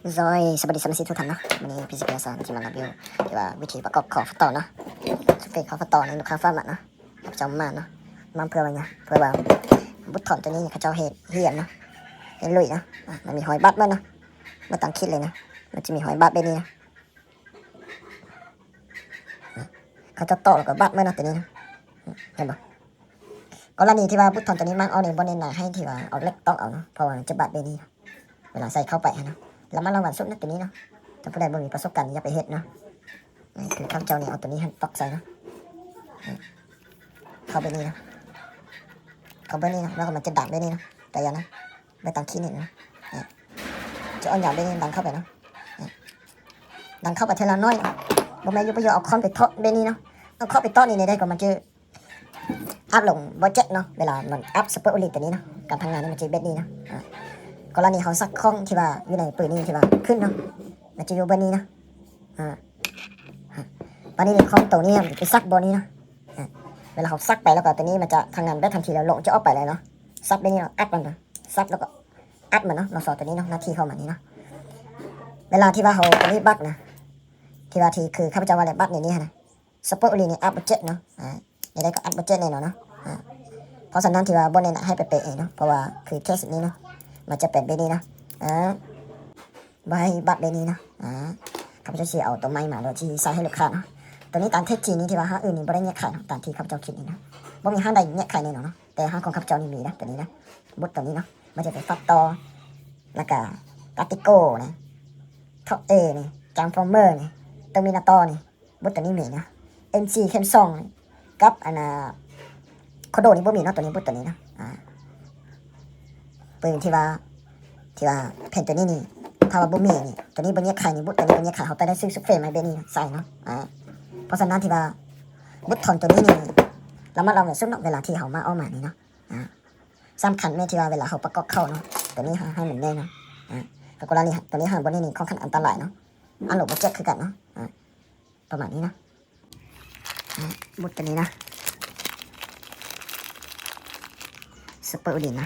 ໂດຍ ສະບາຍດີສະມາຊິກທຸກທ່ານເນາະ, ມື້ນີ້ພີຊີເຄສານຊິມາຣີວິວທີ່ວ່າວິທີປະກອບຂອງຟອດຕໍ່ເນາະ, ຊຸກເຟສຂອງຟອດຕໍ່ໃນລູກຄ້າຝາກມາເນາະ, ຂ້າພະເຈົ້າມາເນາະ, ມາເພື່ອວ່າຫຍັງ? ເພື່ອວ່າບຸດຖອນໂຕນີ້ເຂົາເຈົ້າເຮັດຫ້ຽມເນາະ, ເຮັດຫຼຸຍເນາະ, ອາ ມັນມີຮອຍບາດໝົດເນາະ, ບໍ່ຕ້ອງຄິດເລີຍນະ, ມັນຈະມີຮອຍບາດແບບນີ້ນະ, ເຂົາເຈົ້າຕອກແລ້ວກໍບາດໝົດເນາະ ໂຕນີ້ນະ, ເຫັນບໍ່? ກໍລະນີທີ່ວ່າບຸດຖອນໂຕນີ້ມັກອອກນີ້ ບໍ່ແນະນຳໃຫ້ທີ່ວ່າເອົາເຫຼັກຕອກເອົາເນາະ, ເພາະວ່າມັນຈະບາດແບບນີ້ ເວລາໃສ່ເຂົ້າໄປຫັ້ນນະ, ລະມັດລະວັງສຸດນະໂຕນີ້ເນາະ, ຖ້າຜູ້ໃດບໍ່ມີປະສົບການຢ່າໄປເຮັດເນາະ. ນີ້ຄືຂ້າພະເຈົ້ານີ້ເອົາໂຕນີ້ຫັ້ນຕອກໃສ່ເນາະ, ນີ້ ເຂົ້າໄປນີ້ເນາະ, ເຂົ້າໄປນີ້ເນາະ, ແລ້ວກໍມັນຈະດັນໄປນີ້ເນາະ, ແຕ່ຢ່ານະ ໄປຕາມຂີ້ນີ້ເນາະ, ນີ້ ຈະເອົາຫຍັງໄປນີ້ດັນເຂົ້າໄປເນາະ, ນີ້ ດັນເຂົ້າໄປເທື່ອລະໜ້ອຍເນາະ, ບໍ່ແມ່ນຢູ່ໄປຢູ່ເອົາຄ້ອນໄປເທາະແບບນີ້ເນາະ, ເອົາຄ້ອນໄປເທາະນີ້ໄດ້ກໍມັນຈະ ອັບລົງບໍ່ເຈັດເນາະ, ເວລາມັນອັບສະເປີໂອລິງໂຕນີ້ເນາະ, ການທຳງານນີ້ມັນຈະເປັນແບບນີ້ເນາະ. ອາ ກໍລະນີເຮົາຊັກຂ້ອງທີ່ວ່າຢູ່ໃນປືນນີ້ທີ່ວ່າຂຶ້ນເນາະ, ມັນຈະຢູ່ແບບນີ້ເນາະ. ອາ ບາດນີ້ຂ້ອງໂຕນີ້ໄປຊັກບ່ອນນີ້ເນາະ, ອາ ເວລາເຮົາຊັກໄປແລ້ວກໍໂຕນີ້ມັນຈະທຳງານໄດ້ທັນທີ ແລ້ວລົມຈະອອກໄປເລີຍເນາະ. ຊັກແບບນີ້ເນາະ, ອັດມັນເນາະ, ຊັກແລ້ວກໍອັດມັນເນາະ, ລອຊອໂຕນີ້ເນາະ, ໜ້າທີ່ຂອງມັນນີ້ເນາະ. ເວລາທີ່ວ່າເຮົາໂຕນີ້ບັກນະ, ທີ່ວ່າທີ່ຄືຂ້າພະເຈົ້າວ່າແຫຼະ ບັກໃນນີ້ຫັ້ນນະ, ສະເປີໂອລິງນີ້ອັບບໍ່ເຈັດເນາະ, ອາ ແນວໃດກໍອັດບໍ່ເຈັດແນ່ນອນເນາະ. ອາ ເພາະສະນັ້ນທີ່ວ່າບໍ່ແນະນຳໃຫ້ໄປເປະເອງເນາະ, ເພາະວ່າຄືເຄສນີ້ເນາະ ມັນຈະເປັນແບບນີ້ເນາະ. ອາ ບໍ່ໃຫ້ບັດແບບນີ້ເນາະ. ອາ ຂ້າພະເຈົ້າຊິເອົາໂຕໃໝ່ມາ ແລ້ວຊິໃສ່ໃຫ້ລູກຄ້າເນາະ. ໂຕນີ້ຕາມເທັດຈິງນີ້ທີ່ວ່າຮ້ານອື່ນນີ້ບໍ່ໄດ້ແຍກຂາຍເນາະ, ຕາມທີ່ຂ້າພະເຈົ້າຄິດນີ້ເນາະ, ບໍ່ມີຮ້ານໃດແຍກຂາຍແນ່ນອນເນາະ, ແຕ່ຮ້ານຂອງຂ້າພະເຈົ້ານີ້ມີນະ ໂຕນີ້ນະ, ບຸດໂຕນີ້ເນາະ, ມັນຈະເປັນຟອດຕໍ່ ແລ້ວກະຕາຕິໂກນີ້ ທັອບເອນີ້ ທຣານສຟໍເມີນີ້ ເຕີມິນາຕໍນີ້ ບຸດໂຕນີ້ມີນະ, ເອັມຊີ ເຂັມສອງ ກັບອັນນ່າ ໂຄໂດນີ້ບໍ່ມີເນາະ, ໂຕນີ້ ບຸດໂຕນີ້ນະ. ອາ ປືນທີ່ວ່າ ທີ່ວ່າແຜ່ນໂຕນີ້ນີ້ ຖ້າວ່າບໍ່ມີນີ້ ໂຕນີ້ບໍ່ແຍກຂາຍນີ້, ບຸດໂຕນີ້ບໍ່ແຍກຂາຍ, ເຮົາຕ້ອງໄດ້ຊື້ຊຸກເຟມາແບບນີ້ນະ ໃສ່ເນາະ. ອາ ເພາະສະນັ້ນທີ່ວ່າບຸດຖອນໂຕນີ້ນີ້ ລະມັດລະວັງສຸດເນາະ ເວລາທີ່ເຮົາມາເອົາມານີ້ເນາະ. ອາ ສຳຄັນແມ່ນທີ່ວ່າເວລາເຮົາປະກອບເຂົ້າເນາະ, ໂຕນີ້ໃຫ້ ໃຫ້ມັນແນ່ນອນ. ອາ ກໍລະນີໂຕນີ້ຫາບໍ່ແນ່ນີ້ ຂ້ອນຂ້າງອັນຕະລາຍເນາະ, ອັນໂຫຼບໍ່ເຈັກຄືກັນເນາະ. ອາ ປະມານນີ້ນະ. ອາ ບຸດໂຕນີ້ນະ ສະເປີໂອລິງນະ,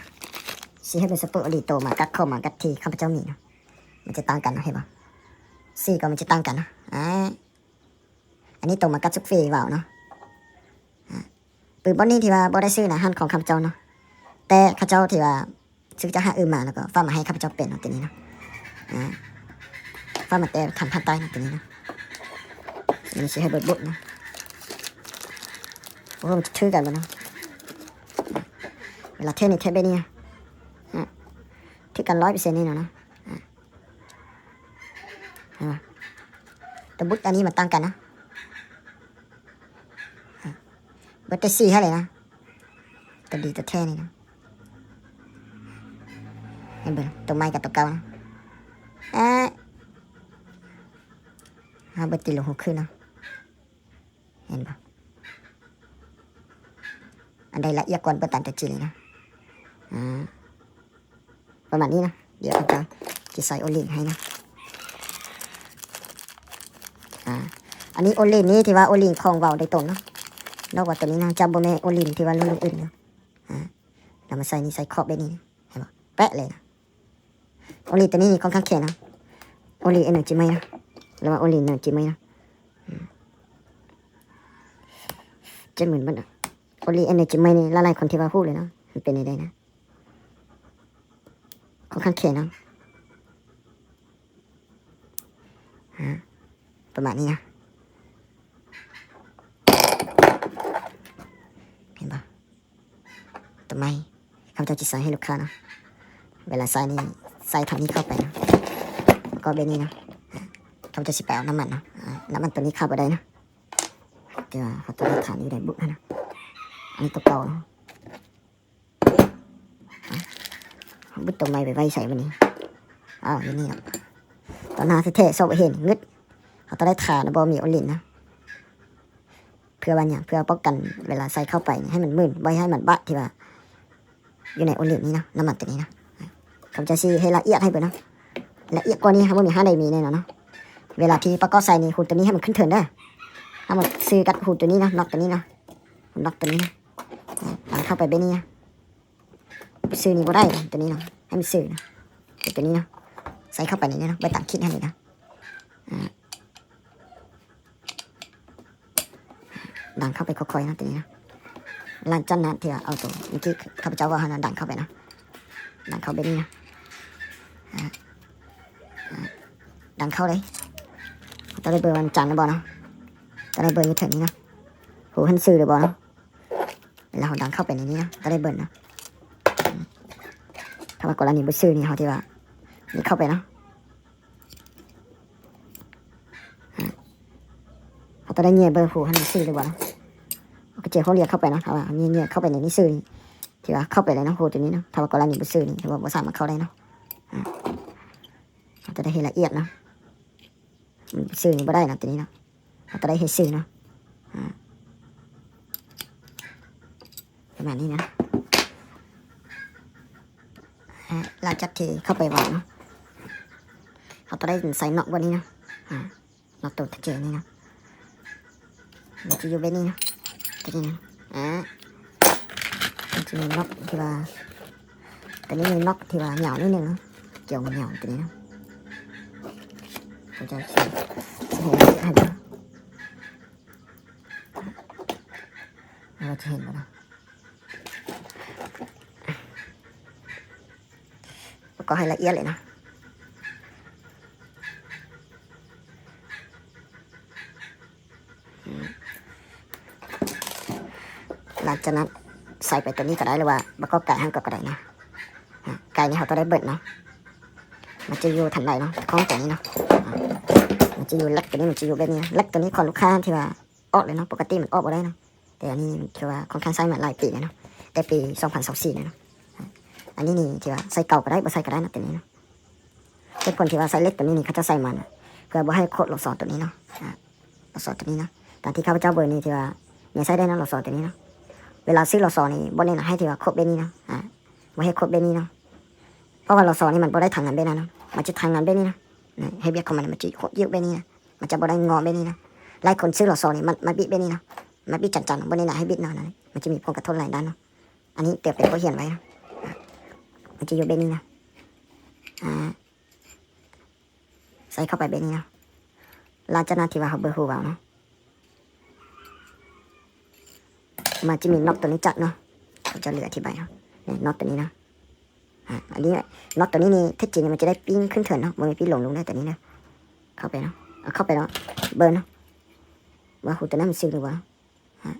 ຊິໃຫ້ເບິ່ງສະເປີໂອລິງໂຕມາກັດ ເຂົ້າມາກັດທີ່ຂ້າພະເຈົ້າມີນະ, ມັນຈະຕ່າງກັນນະ, ເຫັນບໍ່? ສີກໍມັນຈະຕ່າງກັນນະ. ອາ ອັນນີ້ໂຕມາກັດຊຸກເຟວາວເນາະ. ອາ ປືນບ່ອນນີ້ທີ່ວ່າບໍ່ໄດ້ຊື້ນະ ຮ້ານຂອງຂ້າພະເຈົ້າເນາະ, ແຕ່ເຂົາເຈົ້າທີ່ວ່າ ຊື້ຈາກຮ້ານອື່ນມາ ແລ້ວກໍຝາກມາໃຫ້ຂ້າພະເຈົ້າເປັນເນາະ ໂຕນີ້ເນາະ. ອາ ຝາກມາແຕ່ທາງພາກໃຕ້ເນາະ ໂຕນີ້ເນາະ. ນີ້ຊິໃຫ້ເບິ່ງບຸດເນາະ, ໂອ້ ມັນຈະຖືກກັນບໍ່ເນາະ? ເວລາເທດນີ້ເທດແບບນີ້ນະ, ອາ ຖືກກັນຮ້ອຍເປີເຊັນແນ່ນອນເນາະ. ອາ ເຫັນບໍ່? ແຕ່ບຸດອັນນີ້ມັນຕ່າງກັນນະ, ອາ ເບິ່ງແຕ່ສີຫັ້ນແຫຼະນະ. ຕົວດີຕົວແທ້ນີ້ນະ. ເຫັນບໍ່? ຕົວໃໝ່ກັບຕົວເກົ່ານະ. ເອີ ເຮົາເບິ່ງຕິດລົງຫົວຂຶ້ນເນາະ. ເຫັນບໍ່? ອັນໃດລະອຽດກວ່າເບິ່ງຕາມຕົວຈິງເລີຍນະ. ອາ ປະມານນີ້ນະ. ດຽວຂ້າພະເຈົ້າຊິໃສ່ໂອລິງໃຫ້ນະ. ອາ ອັນນີ້ໂອລິງນີ້ທີ່ວ່າໂອລິງຂອງວາວໂດຍຕົງເນາະ. ນອກວ່າໂຕນີ້ນະ ຈະບໍ່ແມ່ນໂອລິງທີ່ວ່າລຸ້ນອື່ນເນາະ. ອາ ນຳມາໃສ່ນີ້ ໃສ່ຂອບແບບນີ້ ເຫັນບໍ່? ແປະເລີຍນະ. ໂອລິງໂຕນີ້ຂ້ອນຂ້າງແຂງນະ. ໂອລິງເອັນເນີຈີໃໝ່ນະ ຫຼືວ່າໂອລິງເນີຈີໃໝ່ນະ. ອືມ ເຈັດໝື່ນບາດນະ. ໂອລິງເອັນເນີຈີໃໝ່ນີ້ ຫຼາຍໆຄົນທີ່ວ່າຮູ້ເລີຍເນາະ ມັນເປັນແນວໃດນະ. ຂ້ອນຂ້າງແຂງເນາະ. ອາ ປະມານນີ້ນະ. ເຫັນບໍ່? ຕົວໃໝ່ ຂ້າພະເຈົ້າຊິໃສ່ໃຫ້ລູກຄ້າເນາະ. ເວລາໃສ່ນີ້ ໃສ່ທາງນີ້ເຂົ້າໄປເນາະ, ກໍແບບນີ້ເນາະ. ຂ້າພະເຈົ້າຊິໄປເອົານ້ຳມັນເນາະ. ອາ ນ້ຳມັນຕົວນີ້ຂາດບໍ່ໄດ້ເນາະ. ແຕ່ວ່າເຮົາຕ້ອງໄດ້ຖານຢູ່ໃນບຸດຫັ້ນນະ. ອັນນີ້ຕົວເກົ່າເນາະ. ອາ ບຸດຕົວໃໝ່ໄປໄວ້ໃສບັດນີ້? ອ້າວ ຢູ່ນີ້ເນາະ. ຕໍ່ໜ້າແທ້ໆ ຊອກບໍ່ເຫັນ ງຶດ. ເຮົາຕ້ອງໄດ້ຖານ ບໍ່ມີໂອລິງນະ. ເພື່ອວ່າຫຍັງ? ເພື່ອປ້ອງກັນເວລາໃສ່ເຂົ້າໄປໃຫ້ມັນມື່ນ, ບໍ່ໃຫ້ມັນບາດທີ່ວ່າຢູ່ໃນໂອລິງນີ້ເນາະ, ນ້ຳມັນຕົວນີ້ເນາະ. ຂ້າພະເຈົ້າຊິເຮັດລະອຽດໃຫ້ເບິ່ງເນາະ. ລະອຽດກວ່ານີ້ ຫາບໍ່ມີຮ້ານໃດມີແນ່ນອນເນາະ. ເວລາທີ່ປະກອບໃສ່ນີ້ ຮູຕົວນີ້ໃຫ້ມັນຂຶ້ນເທິງເດີ້. ໃຫ້ມັນຊື່ກັບຮູຕົວນີ້ເນາະ, ນັອດຕົວນີ້ເນາະ, ນັອດຕົວນີ້ເນາະ. ດັນເຂົ້າໄປແບບນີ້ນະ. ຊື່ນີ້ບໍ່ໄດ້ ຕົວນີ້ນະ, ໃຫ້ມັນຊື່ນະ ຕົວນີ້ນະ. ໃສ່ເຂົ້າໄປໃນນີ້ເນາະ ເບິ່ງຕາມຄລິບຫັ້ນນີ້ນະ ອາ ດັນເຂົ້າໄປຄ່ອຍໆເນາະ ຕົວນີ້ເນາະ. ຫຼັງຈາກນັ້ນທີ່ວ່າເອົາໂຕ ເມື່ອກີ້ຂ້າພະເຈົ້າເວົ້າຫັ້ນນະ ດັນເຂົ້າໄປເນາະ ດັນເຂົ້າແບບນີ້ເນາະ ອາ ອາ ດັນເຂົ້າເລີຍ. ເຮົາຕ້ອງໄດ້ເບິ່ງວ່າມັນຈຳໄດ້ບໍ່ເນາະ ຕ້ອງໄດ້ເບິ່ງຢູ່ແຖວນີ້ເນາະ ຮູ້ຫັ້ນຊື່ຫຼືບໍ່ເນາະ. ເວລາເຮົາດັນເຂົ້າໄປໃນນີ້ເນາະ ຕ້ອງໄດ້ເບິ່ງເນາະ. ຖ້າວ່າກໍລະນີບໍ່ຊື່ນີ້ ເຮົາທີ່ວ່ານີ້ເຂົ້າໄປເນາະ ອາ ເຮົາຕ້ອງໄດ້ແຍ່ເບິ່ງ ຮູ້ຫັ້ນຊື່ຫຼືບໍ່ເນາະ. ເຮົາກໍຈະຫົວລຽກເຂົ້າໄປເນາະ ຖ້າວ່າແຍ່ໆເຂົ້າໄປໃນນີ້ຊື່ນີ້ ທີ່ວ່າເຂົ້າໄປເລີຍເນາະ ຮູ້ຕົວນີ້ເນາະ. ຖ້າວ່າກໍລະນີບໍ່ຊື່ນີ້ ຖືວ່າບໍ່ສາມາດເຂົ້າໄດ້ເນາະ ອາ ເຮົາຕ້ອງໄດ້ເຮັດລະອຽດເນາະ. ອືມ ຊື່ນີ້ບໍ່ໄດ້ນະ ຕົວນີ້ເນາະ ເຮົາຕ້ອງໄດ້ເຮັດຊື່ເນາະ ອາ ປະມານນີ້ນະ. ອາ ຫຼັງຈາກທີ່ເຂົ້າໄປວາງເນາະ ເຮົາຕ້ອງໄດ້ໃສ່ນັອດບາດນີ້ເນາະ ອາ ນັອດຕົວແຈນີ້ເນາະ ມັນຈະຢູ່ແບບນີ້ເນາະ ຕົວນີ້ເນາະ ອາ ມັນຈະມີນັອດທີ່ວ່າ ຕົວນີ້ມີນັອດທີ່ວ່າຍາວໜ້ອຍໜຶ່ງເນາະ ກ່ຽວມັນຍາວຕົວນີ້ເນາະ. ເຂົາເຈົ້າຊິ ຊິເຮັດໃຫ້ເບິ່ງ ວ່າຈະເຫັນບໍ່ເນາະ ປະກອບໃຫ້ລະອຽດເລີຍເນາະ. ອືມ ຫຼັງຈາກນັ້ນໃສ່ໄປຕົວນີ້ກໍໄດ້ ຫຼືວ່າປະກອບກາຍຫັ້ນກໍ ກໍໄດ້ເນາະ. ອາ ກາຍນີ້ເຮົາຕ້ອງໄດ້ເບິ່ງເນາະ ມັນຈະຢູ່ທາງໃດເນາະ ຂອງຕົວນີ້ເນາະ. ອາ ມັນຈະຢູ່ເຫຼັກຕົວນີ້ ມັນຈະຢູ່ແບບນີ້ເນາະ ເຫຼັກຕົວນີ້ຂອງລູກຄ້າທີ່ວ່າອອກເລີຍເນາະ ປົກກະຕິມັນອອກບໍ່ໄດ້ເນາະ. ແຕ່ອັນນີ້ຖືວ່າຄ່ອນຂ້າງໃຊ້ມາຫຼາຍປີແລ້ວເນາະ ແຕ່ປີສອງພັນຊາວສີ່ແລ້ວເນາະ. ອາ ອັນນີ້ນີ້ຖືວ່າໃສ່ເກົ່າກໍໄດ້ ບໍ່ໃສ່ກໍໄດ້ເນາະ ຕົວນີ້ເນາະ. ເຫດຜົນທີ່ວ່າໃສ່ເຫຼັກຕົວນີ້ນີ້ ເຂົາເຈົ້າໃສ່ມານະ ເພື່ອບໍ່ໃຫ້ໂຄດລໍຊໍຕົວນີ້ເນາະ ອາ ລໍຊໍຕົວນີ້ເນາະ. ຕາມທີ່ຂ້າພະເຈົ້າເບິ່ງນີ້ ທີ່ວ່າຍັງໃຊ້ໄດ້ເນາະ ລໍຊໍຕົວນີ້ເນາະ. ເວລາຊື້ລໍຊໍນີ້ ບໍ່ແນະນຳໃຫ້ທີ່ວ່າໂຄດແບບນີ້ເນາະ ອາ ບໍ່ໃຫ້ໂຄດແບບນີ້ເນາະ. ເພາະວ່າລໍຊໍນີ້ມັນບໍ່ໄດ້ທຳງານແບບນັ້ນເນາະ ມັນຈະທຳງານແບບນີ້ເນາະ ເຮັດວຽກຂອງມັນ ມັນຈະໂຄດຢູ່ແບບນີ້ເນາະ ມັນຈະບໍ່ໄດ້ງໍແບບນີ້ເນາະ. ຫຼາຍຄົນຊື້ລໍຊໍນີ້ ມັນ ມັນບິດແບບນີ້ເນາະ ມັນບິດຈັນໆ ບໍ່ແນະນຳໃຫ້ບິດເນາະ ມັນຈະມີຜົນກະທົບຫຼາຍດ້ານເນາະ. ອັນນີ້ເຕີມເປັນບົດຮຽນໄວ້ເນາະ ມັນຈະຢູ່ແບບນີ້ເນາະ ອາ ໃສ່ເຂົ້າໄປແບບນີ້ເນາະ. ຫຼັງຈາກນັ້ນທີ່ວ່າເຮົາເບິ່ງຮູວາວເນາະ ມັນຈະມີນັອດຕົວນີ້ຈັດເນາະ ເຂົາເຈົ້າເຫຼືອອະທິບາຍເນາະ ນີ້ນັອດຕົວນີ້ເນາະ. ອາ ອັນນີ້ນັອດຕົວນີ້ນີ້ ແທ້ຈິງມັນຈະໄດ້ປີ້ນຂຶ້ນເທິງເນາະ ບໍ່ແມ່ນປີ້ນລົງ ລົງໄດ້ຕົວນີ້ເນາະ. ເຂົ້າໄປເນາະ ເອົາເຂົ້າໄປເນາະ ເບິ່ງເນາະ ວ່າຮູຕົວນັ້ນມັນຊື່ຫຼືບໍ່. ອາ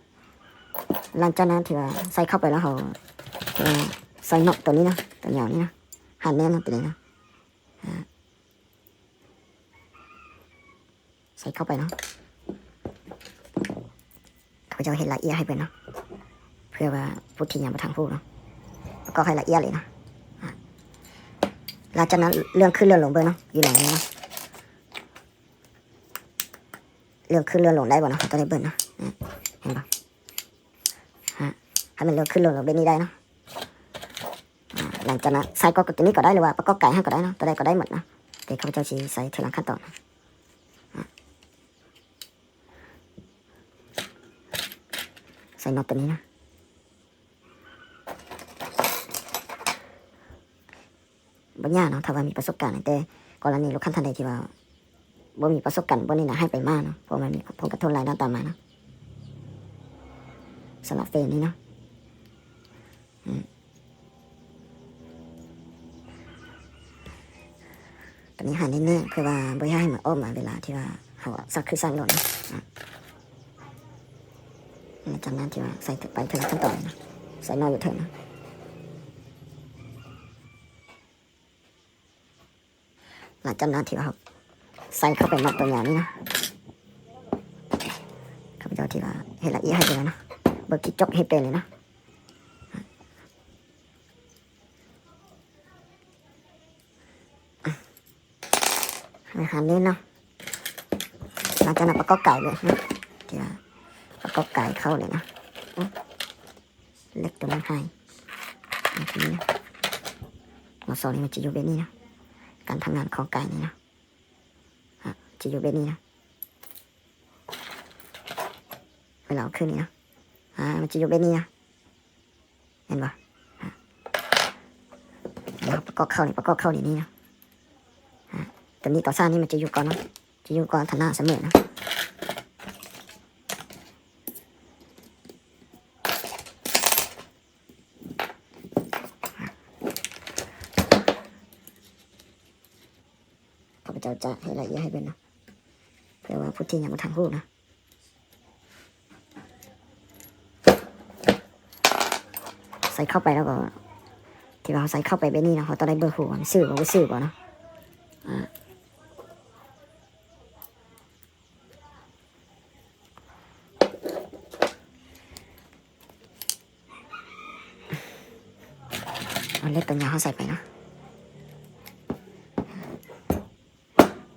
ຫຼັງຈາກນັ້ນທີ່ວ່າໃສ່ເຂົ້າໄປແລ້ວ ເຮົາ ເອີ ໃສ່ນັອດຕົວນີ້ເນາະ ຕົວຍາວນີ້ເນາະ ຫັນແໜ້ນເນາະ ຕົວນີ້ເນາະ. ອາ ໃສ່ເຂົ້າໄປເນາະ ຂ້າພະເຈົ້າເຮັດລະອຽດໃຫ້ເພິ່ນເນາະ ເພື່ອວ່າຜູ້ທີ່ຍັງບໍ່ທັນຮູ້ເນາະ ປະກອບໃຫ້ລະອຽດເລີຍເນາະ. ອາ ຫຼັງຈາກນັ້ນເລື່ອນຂຶ້ນເລື່ອນລົງເບິ່ງເນາະ ຢູ່ໃນນີ້ເນາະ ເລື່ອນຂຶ້ນເລື່ອນລົງໄດ້ບໍ່ເນາະ ເຮົາຕ້ອງໄດ້ເບິ່ງເນາະ ເຫັນບໍ່ ຮະ ໃຫ້ມັນເລື່ອນຂຶ້ນເລື່ອນລົງແບບນີ້ໄດ້ເນາະ. ອາ ຫຼັງຈາກນັ້ນໃສ່ກອດກັບຕົວນີ້ກໍໄດ້ ຫຼືວ່າປະກອບກາຍໃຫ້ກໍໄດ້ເນາະ ຕົວໃດກໍໄດ້ໝົດເນາະ ແຕ່ຂ້າພະເຈົ້າຊິໃສ່ທີຫຼັງຂັ້ນຕອນ. ອາ ໃສ່ນັອດຕົວນີ້ເນາະ ບໍ່ຍາກເນາະ ຖ້າວ່າມີປະສົບການ. ແຕ່ກໍລະນີລູກຄ້າທ່ານໃດທີ່ວ່າບໍ່ມີປະສົບການ ບໍ່ແນະນຳໃຫ້ໄປມ້າເນາະ ເພາະວ່າມັນມີຜົນກະທົບຫຼາຍດ້ານຕາມມາເນາະ ສຳລັບເຟຣມນີ້ເນາະ. ອືມ ຕົວນີ້ຫັນແໜ້ນໆ ເພື່ອວ່າບໍ່ຢາກໃຫ້ມັນອອກມາເວລາທີ່ວ່າເຮົາຊັກຄືຊັກໂລດເນາະ. ອາ ຫຼັງຈາກນັ້ນທີ່ວ່າໃສ່ໄປເທື່ອລະຂັ້ນຕອນເນາະ ໃສ່ນ້ອຍຢູ່ເທິງເນາະ. ຫຼັງຈາກນັ້ນທີ່ວ່າເຮົາໃສ່ເຂົ້າໄປມັດຕົວຍາວນີ້ເນາະ ຂ້າພະເຈົ້າທີ່ວ່າເຮັດລະອຽດໃຫ້ເບິ່ງເນາະ ເບິ່ງທີ່ຈົກໃຫ້ເປັນເລີຍເນາະ. ອາ ໃຫ້ຫັນນີ້ເນາະ ຫຼັງຈາກນັ້ນປະກອບກາຍເລີຍເນາະ ທີ່ວ່າປະກອບກາຍເຂົ້າເລີຍເນາະ. ເຫຼັກຕົວນັ້ນຫາຍ ອັນນີ້ນະ ມໍສອງນີ້ມັນຈະຢູ່ແບບນີ້ນະ ການທຳງານຂອງກາຍນີ້ນະ ອາ ຈະຢູ່ແບບນີ້ນະ ເວລາເອົາຂຶ້ນນີ້ນະ ອາ ມັນຈະຢູ່ແບບນີ້ນະ ເຫັນບໍ່ ອາ ແລ້ວປະກອບເຂົ້ານີ້ ປະກອບເຂົ້ານີ້ ນີ້ນະ. ຕົວນີ້ຕໍ່ສ້າງນີ້ມັນຈະຢູ່ກ່ອນເນາະ ຈະຢູ່ກ່ອນທາງໜ້າສະເໝີນະ. ຂ້າພະເຈົ້າຈະໃຫ້ລະອຽດໃຫ້ເບິ່ງເນາະ ເພື່ອວ່າຜູ້ທີ່ຍັງບໍ່ທັນຮູ້ເນາະ. ໃສ່ເຂົ້າໄປແລ້ວກໍ ທີ່ວ່າເຮົາໃສ່ເຂົ້າໄປແບບນີ້ເນາະ ເຮົາຕ້ອງໄດ້ເບິ່ງຮູ້ວ່າມັນຊື່ບໍ່ ບໍ່ຊື່ບໍ່ເນາະ ອາ ເອົາເລັບຕົວຍາວເຮົາໃສ່ໄປເນາະ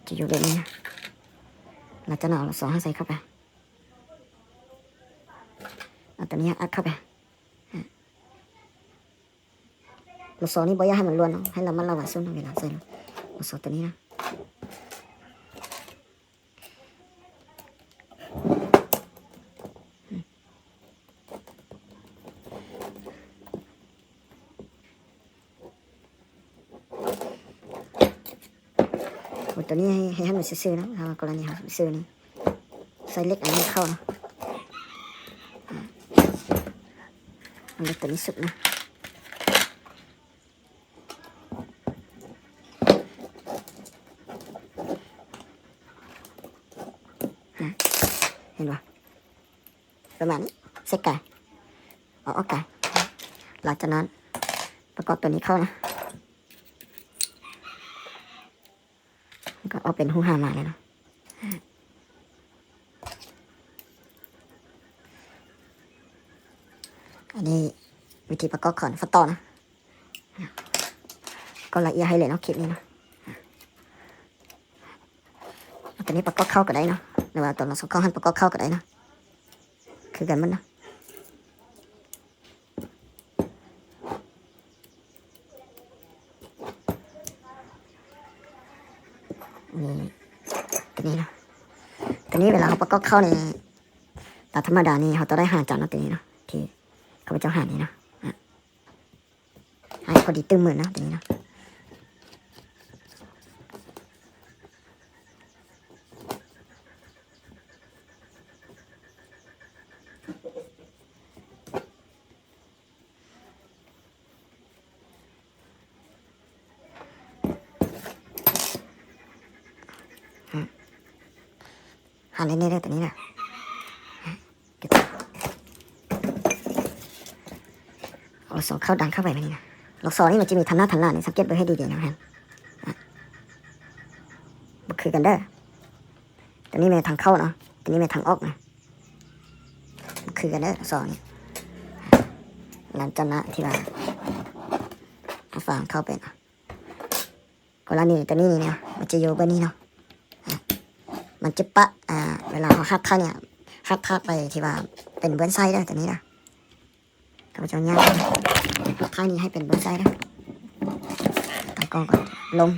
ຈະຢູ່ແບບນີ້ນະ ແລ້ວຈະເອົາລູກສອນເຮົາໃສ່ເຂົ້າໄປ ເອົາຕົວນີ້ອັດເຂົ້າໄປ. ລູກສອນນີ້ບໍ່ຢາກໃຫ້ມັນຫຼວນເນາະ ໃຫ້ລະມັດລະວັງສຸດເວລາໃສ່ເນາະ ລູກສອນຕົວນີ້ນະ. ໂອ້ ຕົວນີ້ໃຫ້ ໃຫ້ ໃຫ້ມັນຊື່ໆເນາະ ເຮົາກໍລະນີເຮົາຊື່ໆນີ້ ໃສ່ເຫຼັກອັນນີ້ເຂົ້າເນາະ ເອົາເຫຼັກຕົວນີ້ສຸດເນາະ ເຫັນບໍ່? ປະມານນີ້ ເຊັກກາຍ ເອົາອອກກາຍ ຫຼັງຈາກນັ້ນປະກອບຕົວນີ້ເຂົ້ານະ ມັນກໍອອກເປັນຮູຫາມາເລີຍເນາະ. ອັນນີ້ວິທີປະກອບຂອງຟັກຕໍ່ນະ ກໍລະອຽດໃຫ້ເລີຍເນາະ ຄລິບນີ້ເນາະ. ຕົວນີ້ປະກອບເຂົ້າກໍໄດ້ເນາະ ຫຼືວ່າຕົວສອງຂ້າງຫັ້ນປະກອບເຂົ້າກໍໄດ້ເນາະ ຄືກັນໝົດເນາະ. ນີ້ ຕົວນີ້ເນາະ ຕົວນີ້ເວລາເຮົາປະກອບເຂົ້ານີ້ ຕາມທຳມະດານີ້ເຮົາຕ້ອງໄດ້ຫ້າຈານເນາະ ຕົວນີ້ເນາະ ທີ່ຂ້າພະເຈົ້າຫານີ້ເນາະ ອາ ໃຫ້ພໍດີຕຶ້ງມືນະ ຕົວນີ້ນະ. ອາ ຫັນແນ່ໆເດີ ຕົວນີ້ນະ ເອົາສອງເຂົ້າດັນເຂົ້າໄປແບບນີ້ນະ. ລູກສອນນີ້ມັນຈະມີທາງໜ້າທາງຫຼັງນີ້ ສັງເກດເບິ່ງໃຫ້ດີໆນະ ອາ ບໍ່ຄືກັນເດີ. ຕົວນີ້ແມ່ນທາງເຂົ້າເນາະ ຕົວນີ້ແມ່ນທາງອອກນະ ຄືກັນເດີ ສອງນີ້ ຫຼັງຈາກນັ້ນທີ່ວ່າເອົາຝາເຂົ້າໄປເນາະ ກໍລະນີຕົວນີ້ນີ້ນະ ມັນຈະຢູ່ແບບນີ້ເນາະ ອາ ມັນຈະປະ ອາ ເວລາເຮົາຮັດທ້າຍນີ້ ຮັດທ້າຍໄປທີ່ວ່າເປັນເບື້ອງຊ້າຍເດີ ຕົວນີ້ນະ. ຂ້າພະເຈົ້າຍ່າງ ທ້າຍນີ້ໃຫ້ເປັນເບື້ອງຊ້າຍເດີ ຕັ້ງກ້ອງກ່ອນ ລົງ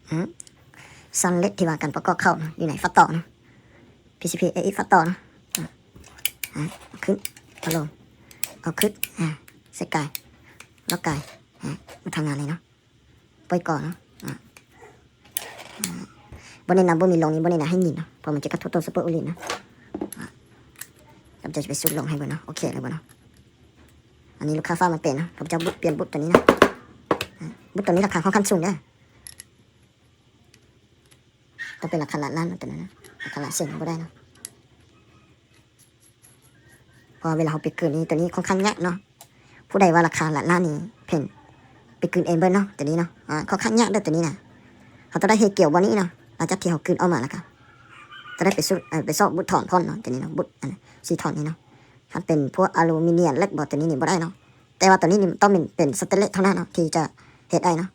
ອາ ຊັ້ນເລັກທີ່ວ່າການປະກອບເຂົ້າເນາະ ຢູ່ໃນຟັກຕໍ່ເນາະ ພີຊີພີເອອີ ຟັກຕໍ່ເນາະ ອາ ເອົາຂຶ້ນ ເອົາລົງ ເອົາຂຶ້ນ ອາ ເຊັກກາຍ ລັອກກາຍ ອາ ມາທຳງານເລີຍເນາະ. ປ່ອຍກ່ອນເນາະ ອາ ອາ ບໍ່ແນະນຳ ບໍ່ມີລົງນີ້ ບໍ່ແນະນຳໃຫ້ຍິງເນາະ ເພາະມັນຈະກະທົບຕໍ່ຊຸບເປີໂອລິດນະ ອາ ກຳລັງຈະໄປສູດລົງໃຫ້ເບິ່ງເນາະ ໂອເຄແລ້ວບໍ່ເນາະ. ອັນນີ້ລູກຄ້າຝາກມາເປັນເນາະ ຂ້າພະເຈົ້າບຸດ ປ່ຽນບຸດຕົວນີ້ເນາະ ອາ ບຸດຕົວນີ້ລາຄາຄ່ອນຂ້າງສູງເດີ ຕ້ອງເປັນລາຄາລ້ານນະ ຕົວນັ້ນນະ ລາຄາລ້ານເສນບໍ່ໄດ້ເນາະ. ເພາະວ່າເວລາເຮົາໄປກືນນີ້ ຕົວນີ້ຄ່ອນຂ້າງຍາກເນາະ ຜູ້ໃດວ່າລາຄາລ້ານນີ້ແພງ ໄປກືນເອງເບິ່ງເນາະ ຕົວນີ້ເນາະ ອາ ຄ່ອນຂ້າງຍາກເດີຕົວນີ້ນະ ເຮົາຕ້ອງໄດ້ເຮັດກຽວບ່ອນນີ້ເນາະ ຫຼັງຈາກທີ່ເຮົາກືນອອກມາແລ້ວກະຕ້ອງໄດ້ໄປຊຸດ ເອີ ໄປຊອກບຸດຖອນພອນເນາະ ຕົວນີ້ເນາະ ບຸດອັນສີ່ທ່ອນນີ້ເນາະ ຄັນເປັນພວກອາລູມິນຽມເຫຼັກບໍ່ ຕົວນີ້ນີ້ບໍ່ໄດ້ເນາະ ແຕ່ວ່າຕົວນີ້ນີ້ຕ້ອງເປັນ ເປັນສະເຕນເລດເທົ່ານັ້ນເນາະ ທີ່ຈະເຮັດໄດ້ເນາະ.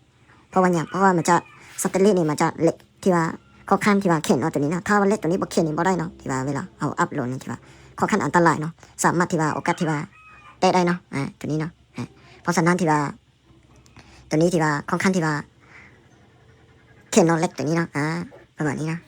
ເພາະວ່າຫຍັງ? ເພາະວ່າມັນຈະ ສະເຕນເລດນີ້ມັນຈະເຫຼັກທີ່ວ່າຄ່ອນຂ້າງທີ່ວ່າແຂງເນາະ ຕົວນີ້ນະ ຖ້າວ່າເຫຼັກຕົວນີ້ບໍ່ແຂງນີ້ບໍ່ໄດ້ເນາະ ທີ່ວ່າເວລາເຮົາອັບໂຫຼດນີ້ ທີ່ວ່າຄ່ອນຂ້າງອັນຕະລາຍເນາະ ສາມາດທີ່ວ່າໂອກາດທີ່ວ່າແຕກໄດ້ເນາະ ອາ ຕົວນີ້ເນາະ ອາ ເພາະສະນັ້ນທີ່ວ່າ ຕົວນີ້ທີ່ວ່າຄ່ອນຂ້າງທີ່ວ່າແຂງເນາະ ເຫຼັກຕົວນີ້ເນາະ ອາ ປະມານນີ້ເນາະ